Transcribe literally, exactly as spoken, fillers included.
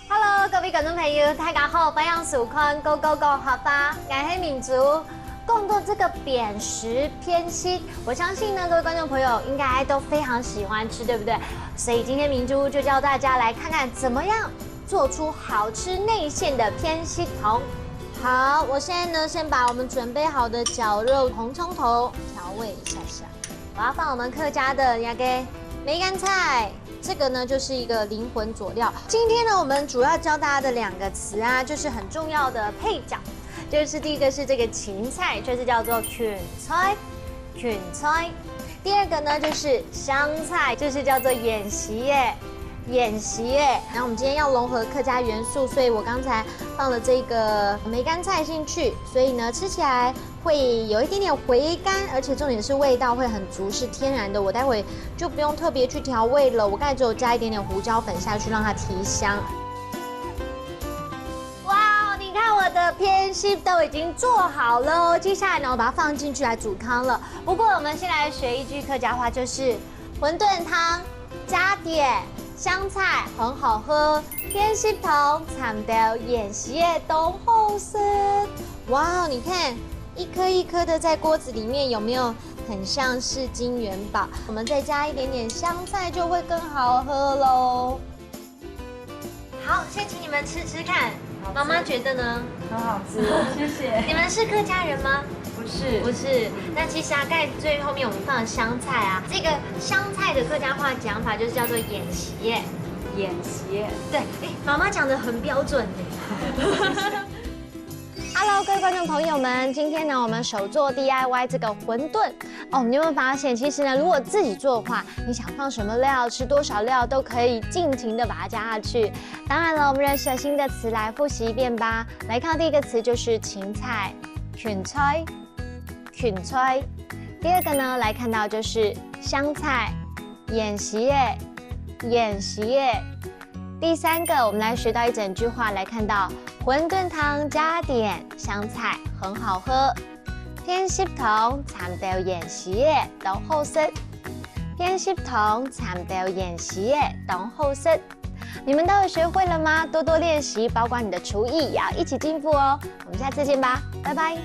Hello，各位觀眾朋友，大家好，歡迎收看《Go Go Go 客話》，𠊎係明珠。講到這個扁食偏食，我相信呢，各位觀眾朋友應該都非常喜歡吃，對不對？所以今天明珠就教大家來看看怎麼樣做出好吃內餡的偏食湯。好，我現在呢，先把我們準備好的絞肉紅蔥頭調味一下下。我要放我們客家的那個梅乾菜，這個呢就是一個靈魂佐料。今天呢，我們主要教大家的兩個詞啊，就是很重要的配角，就是第一個是這個芹菜，就是叫做芹菜，芹菜。第二個呢就是香菜，就是叫做芫荽耶，芫荽耶。然後我們今天要融合客家元素，所以我剛才放了這個梅乾菜進去，所以呢吃起來會有一點點回甘，而且重點是味道會很足，是天然的。我待會就不用特別去調味了，我剛才只有加一點點胡椒粉下去，讓它提香。哇，你看我的偏食都已經做好了，接下來呢，我把它放進去來煮湯了。不過我們先來學一句客家話，就是餛飩湯加點香菜很好喝，偏食湯摻兜芫荽个當好食。哇，你看，一顆一顆的在鍋子裡面，有沒有很像是金元寶？我們再加一點點香菜，就會更好喝嘍。好，先請你們吃吃看，好吃。媽媽覺得呢？很好吃，謝謝。你們是客家人嗎？不是。不是。那其實啊，剛才最後面我們放了香菜啊，這個香菜的客家話講法就是叫做芫荽耶。芫荽。對，哎，媽媽講得很標準耶。Hello，各位觀眾朋友們，今天呢，我們手作D I Y這個餛飩哦，你有沒有發現，其實呢，如果自己做的話，你想放什麼料，吃多少料，都可以盡情的把它加下去。當然了，我們認識了新的詞，來複習一遍吧。來看第一個詞就是芹菜，芹菜，芹菜。第二個呢，來看到就是香菜，芫荽耶，芫荽耶。第三個，我們來學到一整句話，來看到餛飩湯加點香菜，很好喝。偏食湯摻兜芫荽耶，當好食。偏食湯摻兜芫荽耶，當好食。你們都有學會了嗎？多多練習，包括你的廚藝也要一起進步哦。我們下次見吧，拜拜。